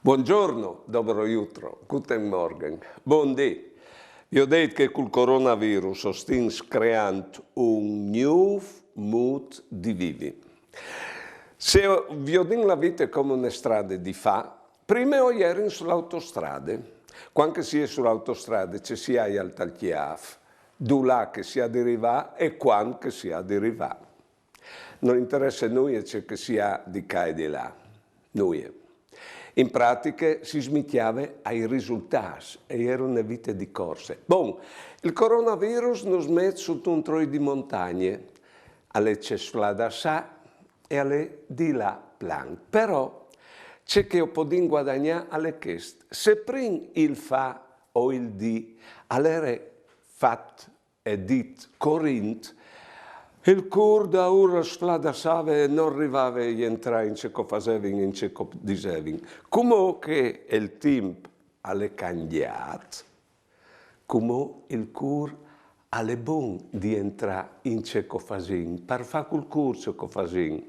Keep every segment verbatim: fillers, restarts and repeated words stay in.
Buongiorno, dobro jutro, guten Morgen, bundì. Vi ho detto che col coronavirus o stin creant un new mood di vivi. Se viodin la vita come una strada di fa, prima o ieri sull'autostrada. Quando che si è sull'autostrada ci si ha al talchiaf, dulà che si ha di arrivare e quando che si ha di arrivare. Non interessa a noi ciò che si ha di qua e di là. Noi. In pratica si smittiava ai risultati e era una vita di corse. Bon, il coronavirus nos met sotto un troi di montagne, alle c'è sfladassà e alle di là plan. Però c'è che ho podin guadagnare alle chest. Se prin il fa o il di, all'ere fat e dit corint, il cur da ur sfladassava e non arrivava a entrare in ce che facevin, in ce che disevin. Come che il tempo alle cambiat, come il cur alle bon di entrare in ce che facin, par fa col cur ce che facin.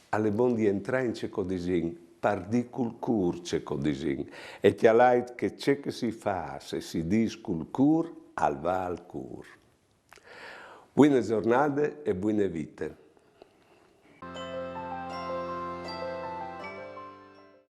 Alle bon di entrare in ce che disin, par di col cur ce che disin. E chialait che ce che si fa, se si dis col cur, al va al cur. Buone giornate e buone vite.